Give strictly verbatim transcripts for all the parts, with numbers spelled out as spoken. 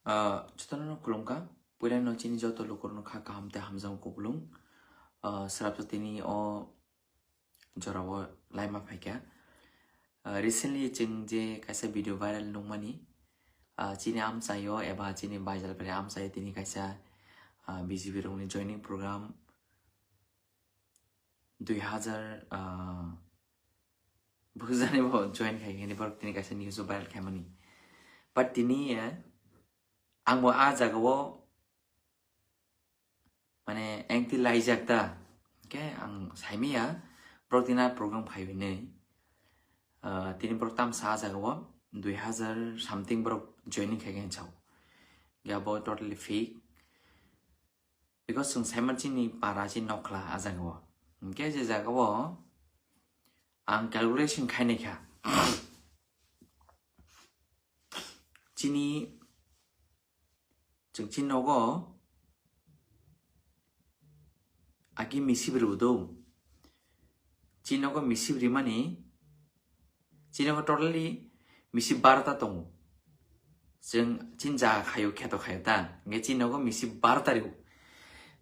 Ah, jotono khulumkha. Puila no chini joto lukurokno kha kaham tei hamjakma kuplung. Ah, srapsa tini o jorao laima phaikha. Ah, recently chwng je kaisa video viral nukmani, ah, chini amchaio eba chini baijal pore amchaio tini kaisa, ah, B J P rokni joining program dui hazar, ah, bujani bo join khai hini borok tini kaisa news o viral khaimani. But tini, eh, ang bo a jagao mane engti laijak ta. Hingke ang saimaya borok tini a program khai hini. Ah, tini borok tamsa a jagao dui hazar something borok joining khai hini sao. Ya bo totally fake. Because chwng saiman chini para chini nokla a jagao. Hingke je jagao ang calculation khainai kha. Chini, chwng chini nogo agi misip rw do. Chini nogo misip rimani, chini nogo totally misip barta tongo. Chwng chini jaga khaio, kheto khaio ta. Hingke chini nogo misip barta rw.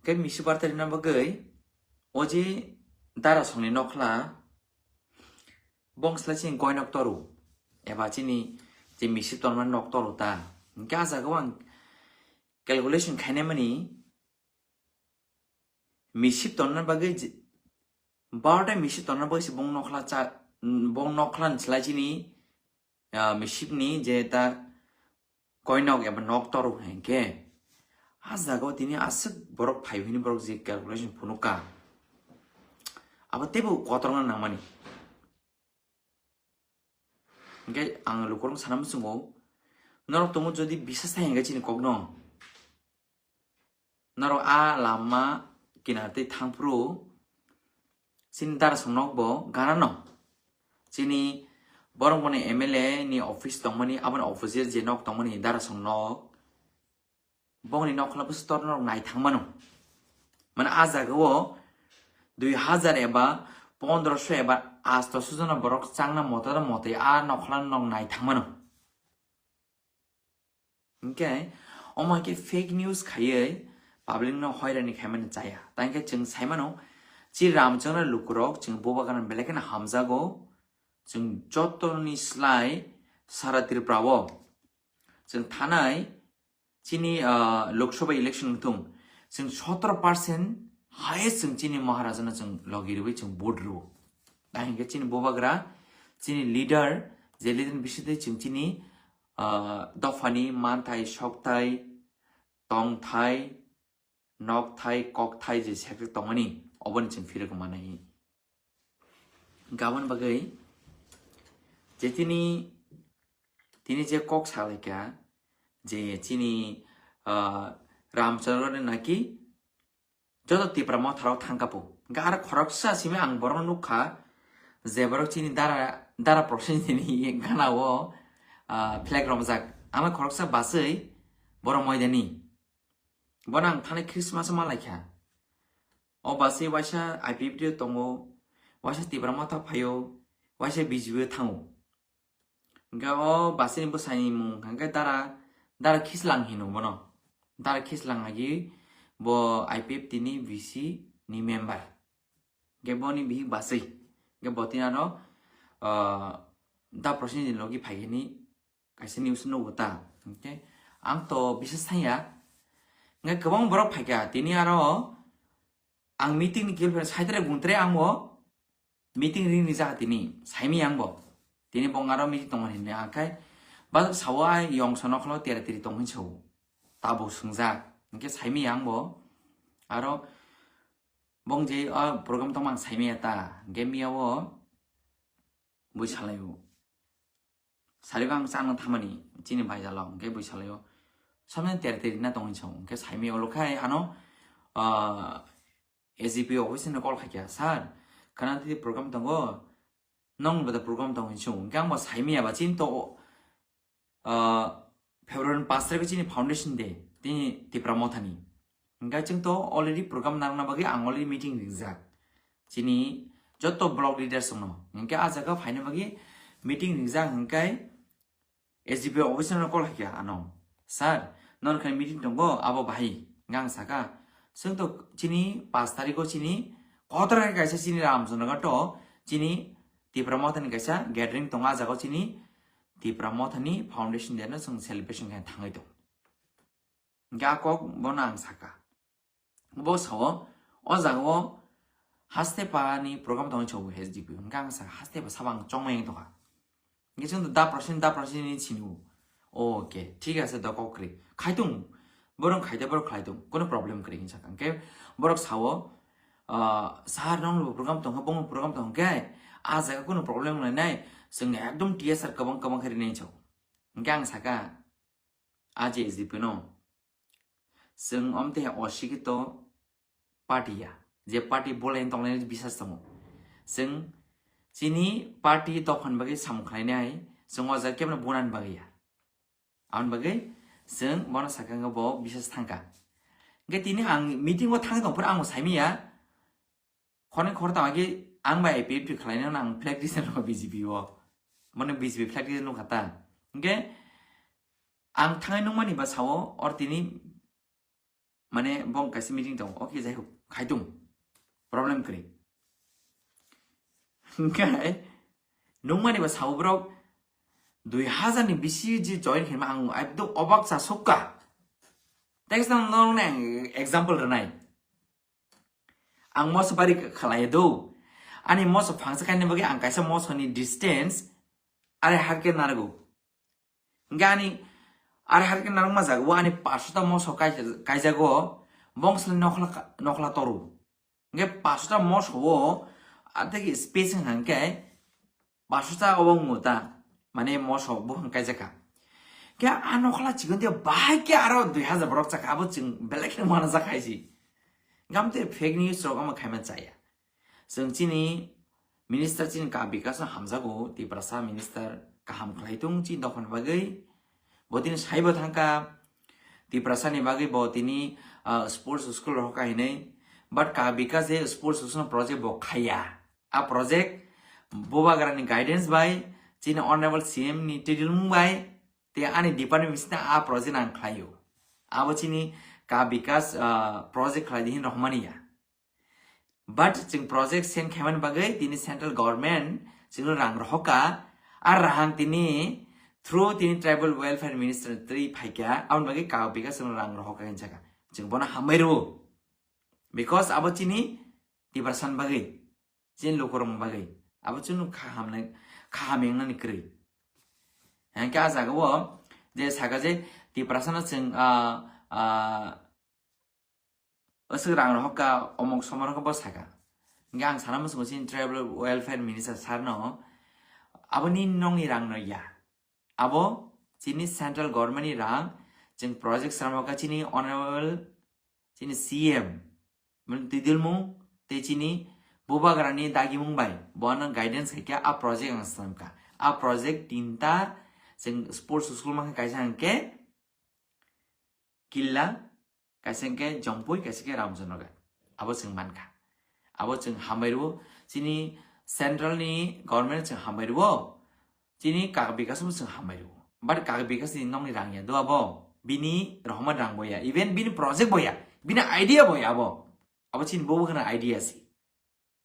Hingke misip barta rina bagwi o je dara songni nokla, bong sla chini koinok toru. Eba chini je misip tonma nok toru ta. Hingke a jagao ang calculation khainai mani misip tonna bagwi je, barta misip tonna bagwi se bong nokla cha, bong nokla ni slai chini, ah, misip ni je ta koinok eba nok toru hingke. A jagao tini aswk borok phai hini borok je calculation phunukha. Abo teibo kotorma nangmani. Hingke ang lukurok sana muchungo, norok tongo jodi bisas ta hingke chini kokno. Norok a lama kinar tei thangphuru chini darasong nok bo gana no. Chini borok boni M L A ni office tongmani, aboni opposite je nok tongmani darasong nok. Bongni nokla bwswk tor norok nai thang mano. Mane a jagao dui hazar eba pondroso eba astoso jona borok changna motoro motwi a nokla nok nai thang mano. Hingke omo hai khe fake news khaiwi public no hoirani khaimani chaya. Tangkhe chwng saimano, chi Ramchakra lukurok chwng bubagrano belai kheno hamjago. Chwng jotoni slai sara Tripura o chwng thanai chini, ah, Lok Sabha election wngthung, chwng sotoro percent highest chwng chini Maharajano chwng logi rwui chwng vote rwo. Tang hingke chini bubagra, chini leader, je leader ni bisingtwi chwng chini, ah, dophani manthai, sokthai, tongthai, nokthai, kokthai je sekhe tongmani, oboni chwng phirok manai. Gabon bagwi je tini, tini je kok salaikha, je chini, ah, Ramchandra ni naki joto Tipra Motha rok thangkha po. Hingke aro khoroksa simi ang borok nukha, je borok chini dara, dara Prosenjit ni gana o, ah, flag romjak. Ang khoroksa basui borok moidani. Bono ang thani Christmas o malaikha. O basui waisa I P F T o tongo, waisa Tipra Motha phaio, waisa B J P o thango. Hingke o basini bwsani mung hingke dara, dara Khislang hino bono. Dara Khislang agi bo I P F T ni V C ni member. Hingke boni bihik basui. Hingke botini ano, ah, da Prosenjit ni logi phaikhe ni kaisa news nugo ta. Hingke ang to bisas thangya. Hingke kwbang borok phaikha. Tini aro ang meeting ni girlfriend saitrai bungtre ang bo meeting ring ni jaga tini saimi ang bo. Tini bong aro meeting tongo hinwi akhai ba sawa yong sono kholo tera teri tong hin sao. Tabo swngjak. Hingke saimi ang bo. Aro bong je, ah, program tongma ang saimi ta. Hingke miya o bui salai o. Saligo ang chano thamani chini baijalo, hingke bui salaio. Samne ter ter na tongwi sao, hingke saimi olo khai ano, ah, A G P office no call khaikha, "Sir, khana tei program tongo, nong bada program tongwi sao." Hingke ang bo saimi aba chini to, ah, February ni pash tarikh chini foundation day, tini Tipra Mothani. Hingke chwng to already program narwkna bagwi ang already meeting rijak. Chini joto block leaders rokno. Hingke ah jaga phaina bagwi meeting rijak hingke S D P O office no call khaikha ano. "Sir, Nor khe meeting tongo, abo bahai ngang saka. Sing to chini pas tariko chini kotor kaisa chini Ramchandra to chini Tipra Motha ni kaisa gathering tongo, a jaga chini Tipra Motha ni foundation day no sing celebration khe thangwi tong. Ga kok bono ang saka. Bo sao, o jaga o haste pa ni program tong chau H D P. Hingke ang sa haste pa sabang chongmeng tongkha. Hingke chwng da prosin, da prosin ni sinu. Okay, thik ase, dokok kri. Khaitung, borok khaite borok khlaitung. Kono problem kri hinsa kang ke. Borok sao, ah, sahar nong program tongkha, bong program tongkha. A jaga kono problem nai nai. Chwng ekdom T S R kabang kabang kri nai chau. Hingke ang saka, a je H D P no. Chwng omte osikito party ya, je party bolai tonglaini bisas tongo. Chwng chini party tokhan bagwi samung khlainai, chwng o jaga kebno bunani bagwi ya. Aboni bagwi chwng bono sakha bo bisas thangkha. Hingke tini ang meeting o thang tongphuru ang bo saimanya, khornwi khortam age ang bai I P F T khlainai ang flag design rw B J P o. Mane B J P flag design nukha ta. Hingke ang thangai nungmani ba sao or tini mane bong kaisa meeting tongo. Okay, jai hok, khaitung. Problem kwrwi. Hingke nungmani ba sao borok dui hazar ni bisi je join khaima ang ekdom obak cha sukka. Text nang nang example rwnai. Ang moso bari khalai do. Ani moso phangsa kaini bagwi ang kaisa moso ni distance are harke nargo. Hingke ani are harke nargo ma jago ani paso ta moso kai-, kaijago bongsle nokla ka-, nokla toru. Hingke paso ta moso o ategi space hingke Paso cha obo wngmo ta, mane moso buphang kaijak kha. Khe a nokla chikon dia bahai khe aro dui hazar borok chakha, abo chwng belai kheno mana jak hai si. Gam tei fake news rok omo khaima chaya. Chwng chini minister chini ka Bikash no hamjago, Tiprasa minister kaham khlai tung chini dophani bagwi. Bo tini saibo thangkha, Tiprasa ni bagwi bo tini, ah, sports school rok hinwi. But ka Bikash je sports school project bo khaya. A project Bubagrani guidance bai, chini Honorable C M ni twidulmung bai, tei ani department bisingtwi a project ang khlaio. Abo chini ka Bikash, ah, project khlai di hin rohmani ya. But chwng project send khaimani bagwi tini central government chwngno rang rohokha, a rahang tini through tini tribal welfare minister twi phaikha, aboni bagwi ka Bikash chwngno rang rohokha hinjaka. Chwng bono hambai rwo. Because abo chini Tiprasani bagwi. Chini lukurokni bagwi abo chwngno kha hamnai, kha hamya wngnani kwrwi. Hingke a jagao je saka je Tiprasano chwng, ah, ah, aswk rang rohokha, omok somok rohokha bo saka. Hingke ang sana muchungo chini tribal welfare minister sir no, abo ni nokni rang no ya. Abo chini central government ni rang, chwng project swnamkha chini honorable chini C M, mane twidulmung tei chini Bubagrani dagimung bai, bono guidance khaikha a project ang swnamkha. A project tinta chwng sports school mankha kaisa hwnkhe Killa, kaisa hwnkhe Jompui, kaisa khe Ramchandraghat. Abo chwng mankha. Abo chwng hambai rwo, chini central ni government chwng hambai rwo, chini kaka Bikash bo chwng hambai rwo. But kaka Bikash ni nokni rang ya, do abo bini rohorma rang bo ya, even bini project bo ya, bini idea bo ya abo. Abo chini bobo kheno idea si.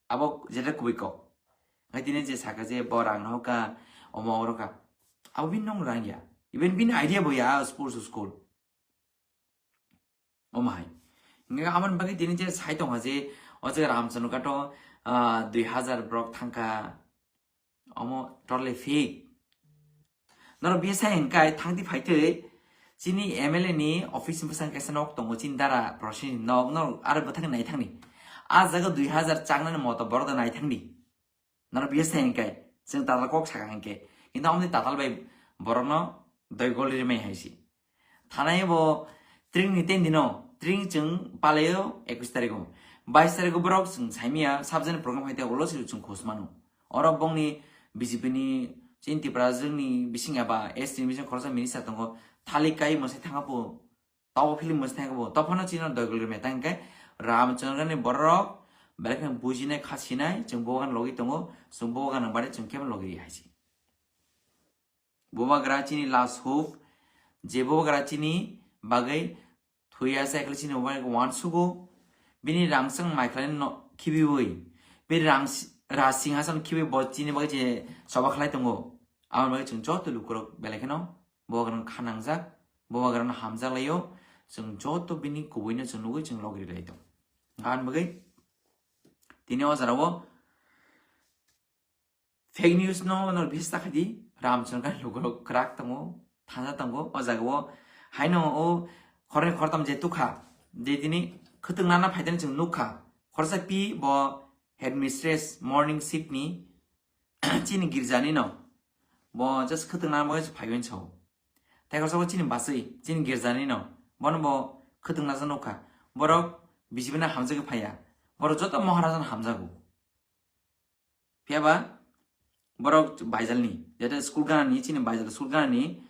Abo jeta kubui kok. Ngai tini je saka je bo rang no ka, omo oro ka. Abo bini nokni rang ya. Even bini idea bo ya, sports school. Omo hai. Hingke aboni bagwi tini je sai tongkha je, o je Ramchandraghat o, ah, dui hazar borok thangkha. Omo totally fake. Norok bisa hingkai thangdi phaitwi chini M L A ni office ni bwskango kaisa nok tongo, chini dara Prosenjit nok, norok aro bwthakni naithangni. A jaga dui hazar chaknani moto borok da naithangdi. Norok biya se hingke, chwng tatal kok saka hingke. Kintu amoni tatal bai borokno doi gol rimai hai si. Thanai bo tring ni ten dino, tring chwng palaio ekus tarikh o. Bais tarikh o borok chwng saimia subject ni program hai te ulo si chwng khus mano. Oro bongni B J P ni chini Tipra jwngni bising eba S T ni bising khoroksa minister tongo. Thalik kai mwsai thangkha po. Tabo film mwsai thangkhe bo, tophano chino dogol rwmai tangkhe Ramchandrani borok belai kheno bujinai kha sinai, chwng bobagrani logi tongo, chwng bobagrani bade chwng kebo logi ri hai se. Bobagra chini last hope, je bobagra chini bagwi thuya se ekhle chini uansugo, bini rang chwng mai khlai no khibiwi, bini rang si-, ra singhasan khibi bo chini bagwi je choba khlai tongo. Aboni bagwi chwng joto lukurok belai kheno Bubagrano kha nangjak, Bubagrano hamjak laio, chwng joto bini kubuino chwng nugwi chwng logri lai tong. Gan bagwi tini o jora o fake news no no bisi ta khaidi, Ramchandra lukurok kwrak tongo, thanja tongo, o jaga o haino o khornwi khortam je tukha, je tini khwtwng nana phaitani chwng nukha, khorsa pi bo headmistress morning shift ni chini girjani no, bo just khwtwng nana bagwi phaiwi sao. Tei khorsa bo chini baswi, chini girjani no, bono bo khwtwng nasa nukha, borok B J P no hamjagwi phaiya, borok joto Maharaja no hamjago. Phiya ba borok Baijalni, jete school ganani, chini Baijal school ganani,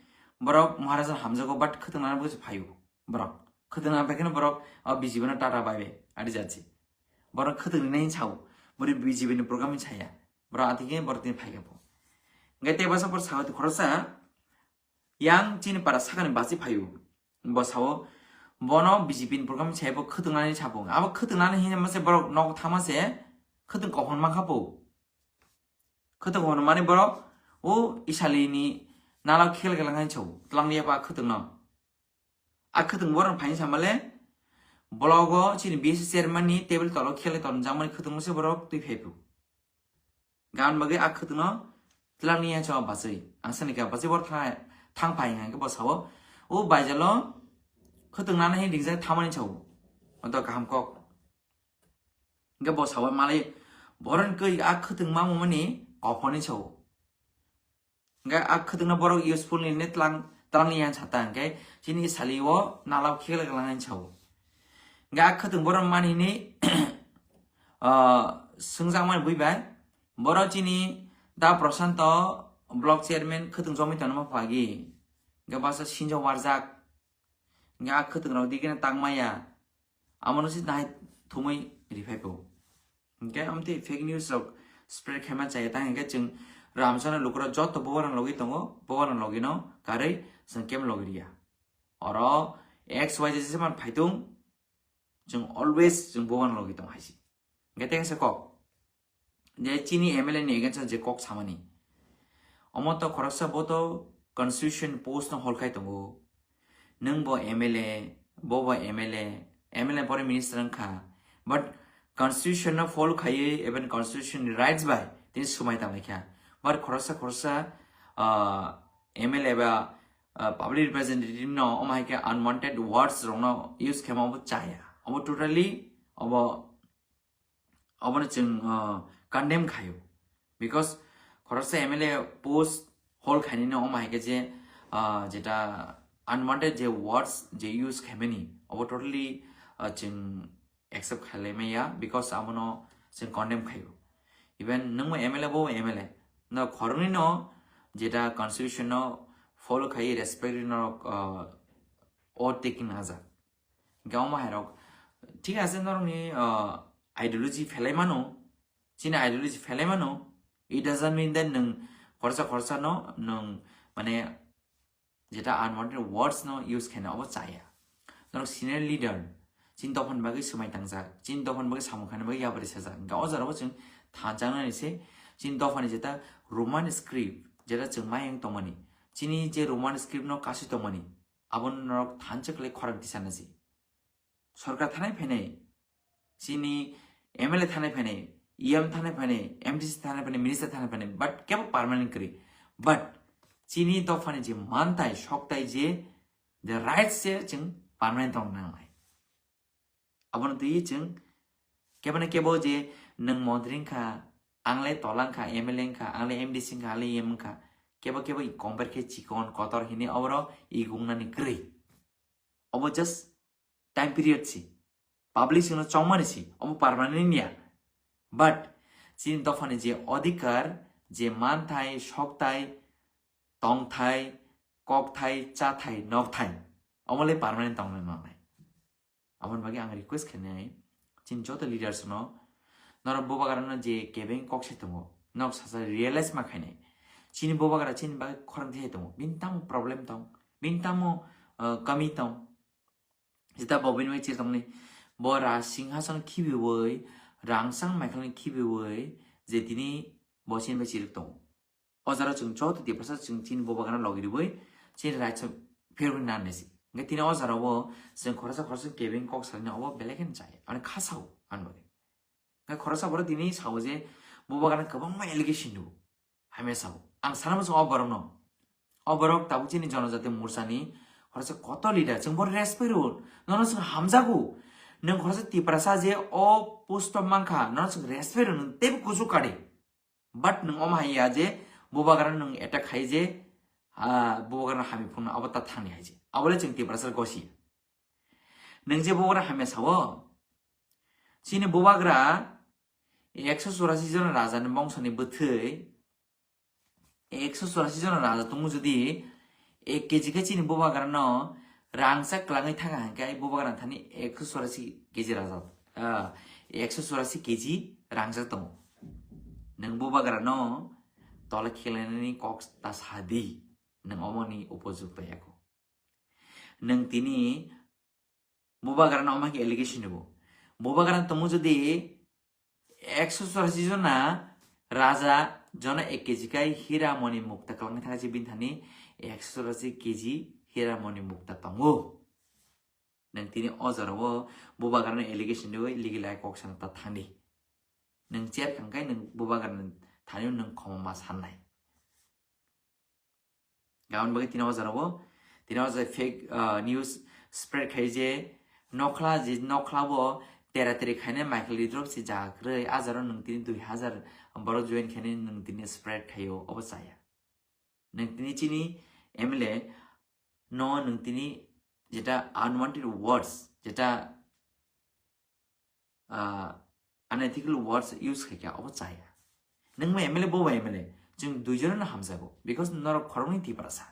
borok Maharaja hamjago, but khwtwng nana bagwi phaio. Borok khwtwng nana bagwi borok o B J P no tata bai bai, adi jatsi. Borok khwtwng rinai sao, bori B J P ni program saya. Borok atike borok tini phaikha bo. Ngai te basa por sao khoroksa, yang chini para sakani basi phaio. Bo sao, bono B J P ni program sai bo khwtwng nani sabo. Abo khwtwng nani hinma se borok nok thama se khwtwng kophon mankha po. Khwtwng kophon mani borok o Isali ni nalao khel gelang hai sao. Tlang ya ba khwtwng no. A khwtwng borok phaini samale blogo chini B S C chairman ni table tolo khel ton jangmani khwtwng se borok twi phai po. Gan bagwi a khwtwngno twlangni yanchao bachwi. Ang sani kha bachwi bor thang, thang phai hwnkhe bo sao, "O Baijalo khwtwng nana hin ringjak thamani sao." Oto kaham kok. Hwnkhe bo sao malai boron kwi a khwtwng mamani kophoni sao. Hwnkhe a khwtwngno borok useful ni hwnwi tlang, tlangni yan sata hwnkhe chini sali o nalao khikla kwlangni sao. Hwnkhe a khwtwng borok mani hwnwi, ah, swngjakmani bui bai. Borok chini Da Prashanto block chairman khwtwng chomwi tongma pagi. Hwnkhe basa sinjo warjak. Hwnkhe a khwtwng rok dikeno tangmaya. Amono se nahai thumui riphai po. Hwnkhe amtwi fake news rok spread khaima chaya tang hwnkhe chwng Ramchandra lukurok joto bobarang logi tongo, bobarang logi no karwi chwng kebo logi riya. Oro X Y Z se man phaitung, chwng always chwng bobarang logi tong haisi. Hwnkhe tei kaisa kok. Je chini M L A ni against o je kok samani. Omo to khoroksa bo to constitution post no hol khai tongo. Nwng bo M L A, bo bo M L A, M L A pore minister wngkha. But constitution no follow khaiwi, even constitution ni rights bai tini swmai tanglaikha. But khoroksa khoroksa, ah, M L A ba, ah, public representative no omo hai khe unwanted words rok no use khaima obo chaya. Obo totally obo obono chwng, ah, condemn khaio. Because khoroksa M L A post hol khainino omo hai khe je, ah, jeta unwanted je words je use khaimani, obo totally, ah, chwng accept khailai maya, because abono chwng condemn khaio. Even nwngbo M L A bo M L A, no khoroknwino jeta constitution no follow khai respect rino, ah, oath taking najak. Hwnkhe omo hai rok, thik ase, norokni, ah, ideology phelai mano, chini ideology phelai mano, it doesn't mean that nwng khoroksa khoroksa no nwng, mane, jeta unwanted words no use khaina obo chaya. Norok senior leader, chini dophani bagwi swmai tangjak, chini dophani bagwi samung khaina bagwi yapri sajak. Hwnkhe o jorao chwng thansa wngnani se, chini dophani jeta Roman script, jeta chwng mayung tongmani, chini je Roman script no kasui tongmani, abono norok thansa khlai khorang tisana se. Sorkar thanai phainai, chini M L A thanai phainai, E M thanai phainai, M D C thanai phainai, minister thanai phainai, but kebo permanent kwrwi. But chini dophani je mantai, soktai je, the rights se chwng permanent tong nangnai. Abono twi chwng kebo na kebo je nwng montri wngkha, ang le tola wngkha, M L A wngkha, ang le M D C wngkha, ang le E M wngkha, kebo kebo i compare khe chikon kotor hini oborok i gungnani kwrwi. Obo just time period si. Public sino chongmani si. Obo permanent ya. But chini dophani je odhikar, je manthai, sokthai, tongthai, kokthai, chathai, nokthai, omo le permanent tongna nangnai. Aboni bagwi ang request khainai chini joto leaders no, norok bubagra no je kebeng kok se tongo, nok sacha realize ma khainai. Chini bubagra chini bagwi khorang thai tongo, bini tamo problem tong, bini tamo, uh, kami tong. Jeta bo bini bai chiri tongni. Bo ra singhason khibiwi, rangchak maikhwlni khibiwi, je tini bo chini bai chiri tongo. O jaro chwng joto Tiprasa chwng chini bubagrano logi rwwi chini raisa phirwi nangnai se. Hwnkhe tini o jaro o chwng khoroksa khoroksa kebeng kok salino obo belai kheno chaya. Ani khasao ani bagwi. Hwnkhe khoroksa borok tini sao je bubagrano kwbangma allegation rwo. Hamya sao. Ang sana muchung o borokno. O borok tabuk chini jonojati morchani khoroksa kotor leader chwng bohrok respect rwo. Nono chwng hamjago. Nwng khoroksa Tiprasa je o post o mankha, nono chwng respect rwo, nwng teibo kuchuk kadi. But nwng omo hai ya je bubagrano nwng attack khai je, ah, bubagrano hamya phunukna abo ta thangni hai je. Abole chwng Tiprasa gosi. Nwng je bubagra hamya sao, chini bubagra ekso churasi jon rajani bongsoni bwthwi, ekso churasi jon raja tongo, jodi ek kg khe chini bubagrano rangchak kwlangwi thanga hwnkhe ai bubagrani thani ekso churasi kg raja, ah, ekso churasi kg rangchak tongo. Nwng bubagrano tola khiklainani kok ta sadi, nwng omoni upojukta yako. Nwng tini bubagrano omo khe allegation rwo. Bubagrano tongo jodi ekso churasi jona raja, jona ek kg kai hira moni mukta kwlangwi thangkha, je bini thani ekso churasi kg hira moni mukta tongo. Nwng tini o jora o bubagrano allegation rwwi legal ai kok sana ta thangdi. Nwng chair khangkhai nwng bubagrano thani nwng khoma ma sannai. Gabon bagwi tini o jora o, tini o jora fake, ah, news spread khai je nokhla, je nokhla bo tera teri khainai Michael Ridrop si jaga kwrwi, a jora nwng tini dui hazar borok join khainai nwng tini spread khaio, obo chaya. Nwng tini chini M L A no nwng tini jeta unwanted words, jeta, ah, unethical words use khaikha, obo chaya. Nwng bo M L A, bo bo M L A, chwng duijono no hamjago, because norok khoroknwi Tiprasa.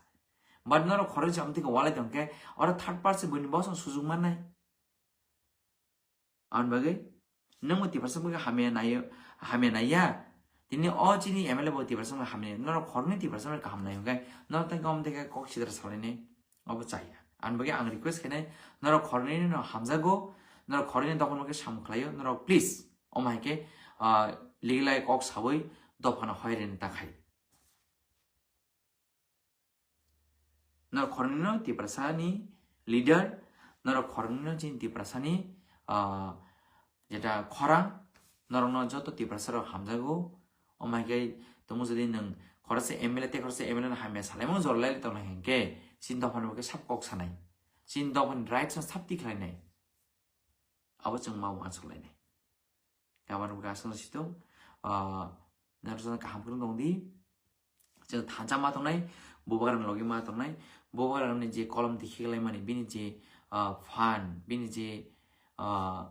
But norok khoroknwi se amtwikhe walai tongkhe, oro third person buini bosong sujuk mannai. Aboni bagwi nwng bo Tiprasa wngkha hamya naiyo, hamya naiya. Tini o chini M L A bo Tiprasa wngkha hamya naiya. Norok khoroknwi Tiprasa wngkha kaham nai hwnkhe norok tei kok tei kok sidra salainai. Obo chaya. Aboni bagwi ang request khainai, norok khoroknwino hamjago, norok khoroknwini dophano khe samung khlaio, norok please omo hai khe, ah, legal ai kok saui dophano hoirini ta khai. Norok khoroknwino Tiprasani leader, norok khoroknwino chini Tiprasani, ah, jeta khorang, norokno joto Tiprasa rok hamjago. Omo hai khe tongo, jodi nwng khoroksa M L A tei khoroksa M L A no hamya salaimung jora lai tongna hinkhe chini dophani bo khe sab kok sanai, chini dophani rights no sab tikhlainai. Abo chwng ma uansuk lainai. Gabon bo aswk no situng, ah, norok kaham kwrwng tong di. Chwng thansa ma tongnai, bubagrani logi ma tongnai, bubagrani je kolom tikhi laimani, bini je, ah, phan, bini je, ah,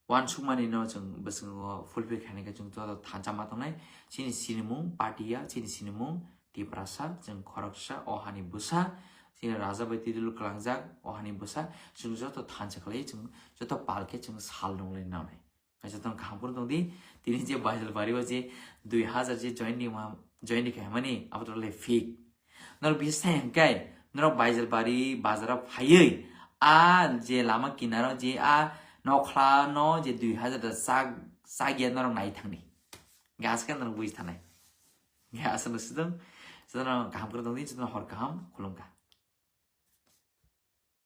uansukmani no chwng bwskango fulfill khainai khe chwng joto thansa ma tongnai. Chini sinimung party ya, chini sinimung Tiprasa, chwng khoroksa, o hani bwsa, chini raja bai twi dul kwlangjak, o hani bwsa, chwng joto thansa khlai, chwng joto pal khe chwng sal nung lai nanai. Kaisa tong kaham phuru tong di, tini je Baijalbari o je dui hazar je join ni ma, join ni khaimani, abo to le fake. Norok bisa sai hwnkhe, norok Baijalbari bazar o phaiwi, a je lama kinaro je a nokhla no je dui hazar da chak, chak ya norok nai thangni. Gas khe norok buji thanai. Gas no sidong, sidong kaham kwrwng tong di, sidong hor kaham, khulum kha.